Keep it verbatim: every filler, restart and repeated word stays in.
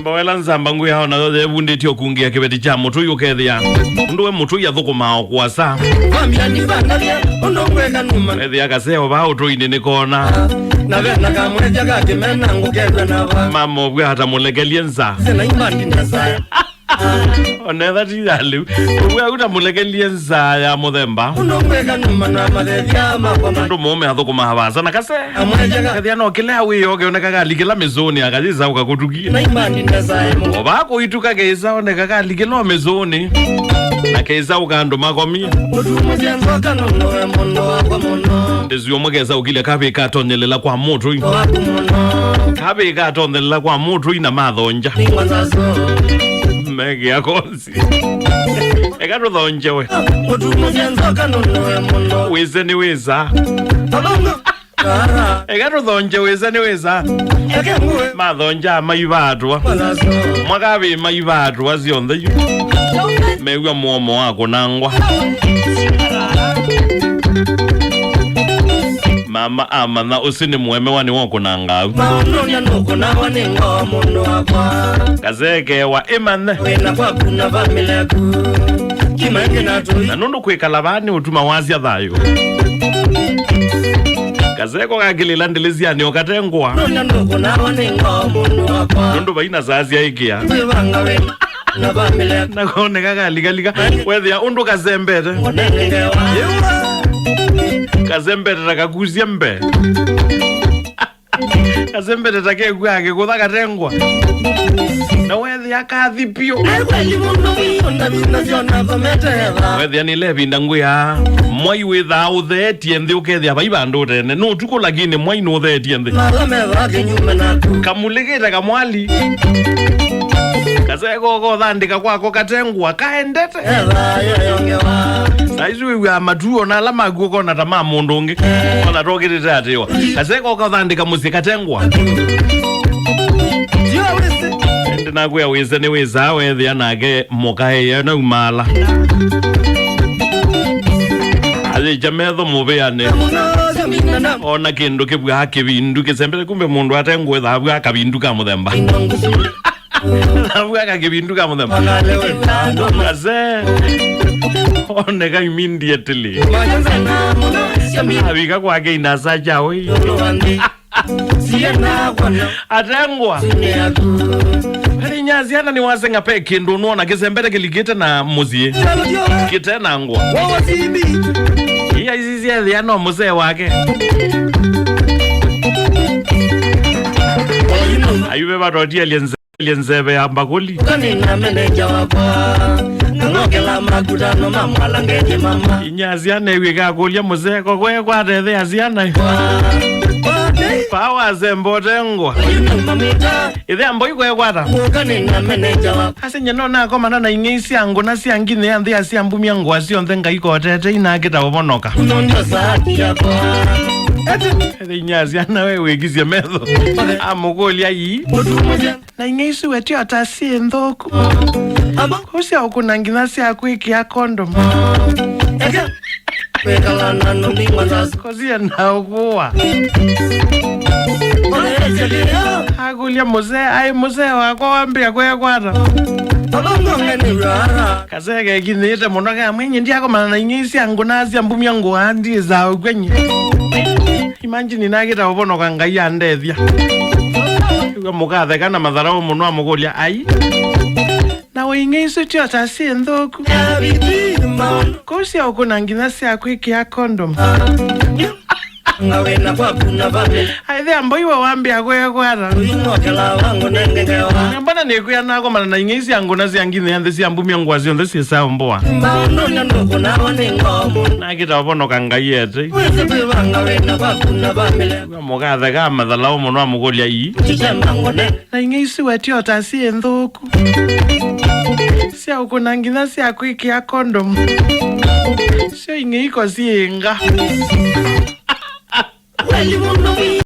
Mboela nzamba ngwĩ yao nayo yevundĩtye ũkungĩa kĩveti kya mũtũi ũkethĩa. Ũndũ we mũtũi athũkũmaa o kũasa. Vambia nivangavye, ũndũ ngwĩka numa. Ethĩa kaseo vaa ũtũinĩ nĩkona. Na vena kamwethya ka kĩmena ngũkethwa na va. Mama ũvw'a atamũlekelye nza. Sina imandi ndasaya. Onetha ti ya lĩu. Ũvw'a ũtamũlekelye nza ya mũthemba. Ũndũ ngwĩka numa na mathethya makwa ma. Ũndũ mũũme athũkũmaa vasa na kase. Amwethya ka. Kethĩa no kĩla wĩyo keoneka kalikĩla mĩsũnĩ akayĩsa ũkakũtukia. Na imandi ndasaya mo. O vaa kũituka kesa oneka kalikĩla o mĩsũnĩ. Na kesa ũkandũ makomie. Ũtumũsya nzoka nũnoe mũndũ wakwa mũno. Ndĩsio ũmwe kesa ũkilya kavĩ katonyelela kwa mũtũi. Waku mũno. Kavĩ katonyelela kwa mũtũi na mathonja. Ningwa nzaso. Megĩa konzi. Eka tũthonje we. Ũtumũsya nzoka nũnoe mũno. Wĩse nĩ wĩsa. Abongo. Eka tũthonje wĩsa nĩ wĩsa. Eke ngũe. Mathonja maivatwa. Mwalavyo. Mwakavĩ maivatwa syonthe yu. Mew'a mũomo wa kũnangwa. Mama amanya ũsu nĩ mũemewa nĩ wa kũnanga au. Maũndũnĩ nũkũnawa nĩ ngoo mũndũ wakwa. Kasekewa ĩmanye. Wĩna kwaku na famĩlĩ yaku. Kima ĩngĩ na tũi. Na nũndũ kwĩkala vaa nĩ ũtuma wasya thayũ. Kaseko kakĩlĩla ndĩlĩsyanĩ ũkatengwa. Nũndũ ndũkũnawa nĩ ngoo mũndũ wakwa. Nũndũ vaina saa syaĩkĩa. Twĩvanga wĩna na vamĩle. Na koneka kalikalika. Wethĩa ũndũ kasembete. Ũnengewa. Kasembete ta kakusya mbe. Kasembete ta kekw'a kĩkũtha katengwa. Na wethĩa kathi piũ. Nĩ kweli mũno, ona vina syona thomete eva. Wethĩa nĩ levinda ngwĩa. Mwai wĩthaa ũtheetie nthĩ ũkethĩa vai vandũ ũtene. Nĩ ũtukũ lakini mwai nũtheetie nthĩ. Mala meva kĩnyume naku. Kamulĩkĩte kamwali. Kaseko kothandĩka kwako katengwa kaendete. Eva yoyongewa. Saizi wĩw'aa matu ona ala maku ũkona ta ma mũndũ ũngĩ. Ona tokĩtĩte atĩwa. Kaseko kathandĩka mũsyĩ katengwa. Ĩndĩ nakwĩa wĩse nĩ wĩsaa wethĩa nake mũkaĩe naumala. Ayĩkya metho mũvĩanĩ. Ona kĩndũ kĩvw'aa kĩvindu kĩsembete kumbe mũndũ atengwĩthaa vw'aa kavindu ka mũthemba. Navw'aa ka kĩvindu ka mũthemba. Kase. Oneka immediately. Avika kwake inasa kyawe. Atengwa. Ĩnyia syana nĩwaseng'a pe kĩndũ nũona kĩsembete kĩlikĩte na mũsyĩ. Kĩte na ngwa. Ia ici syethĩa no mũsee wake. Ayuve vatotielye nze. Lye nzeve ya mbakũli. Ũkanina menenja wakwa. Nang'okela makutano ma mwalangeje mama. Inyia syana ĩw'ĩka kũlya mũseko kwe kwatethea syana. Kwa, kwa, paa wasemba ũtengwa. Ĩthe amboi kwekwata. Ũkanina menenja wakwa. Ase nye no nakomana na ing'ei sya ngũna sya nginya ya nthĩ ya sya mbumya ngũa syonthe ngaikotete inakĩta ũvonoka. Ũno ndio saati yakwa. Ĩthe inyia syana we wĩkisye metho. Amũkũlya ii. Ũtumũsya. Na ing'ei isu we tio ta syĩ nthũku. Amba. Kũu sya ũkũna nginya sya kwĩkĩa condom. Eke. Kwĩkala na nũndĩ mwanzasi. Kũsie na ũkũa. Ũleesya lĩo. Akũlya mũsee, aĩ mũsee wakwa wambĩa kwĩkwata. Aba ngome nĩ rara. Kaseke kinyĩte mũno ka mwenye ndiakomana na ing'ei sya ngũna sya mbumya ngũa ndiĩsaa ũkw'enye. Imagine nakĩta ũvonoka Ngai andethya. Ĩw'a mũkatheka na matharaũ mũno amũkũlya, ai. Na we ing'ei isu tio ta syĩ nthũku. Kũu sya ũkũna nginya sya kwĩkĩa condom. Nga wĩna kwaku na vamĩ. Aithe amboi we wambĩa kwĩkwata. Ũimokela wangu nengengewa. Na mbona nĩkwĩa nakomana na ing'ei sya ngũna sya nginya nthĩ sya mbumya ngũa syonthe syĩsaa mboa. Maũndũnĩ nũkũnawa nĩ ngoo mũno. Nakĩta ũvonoka Ngai ete. Wĩsĩ kwĩvanga wĩna kwaku na vamĩle. Mũkatheka mathalaũ mũno amũkũlya ii. Tichema ngone. Na ing'ei isu we tio ta syĩ nthũku. Sya ũkũna nginya sya kwĩkĩa condom. Syo ing'ei ko syĩ nga. Kweli mũno.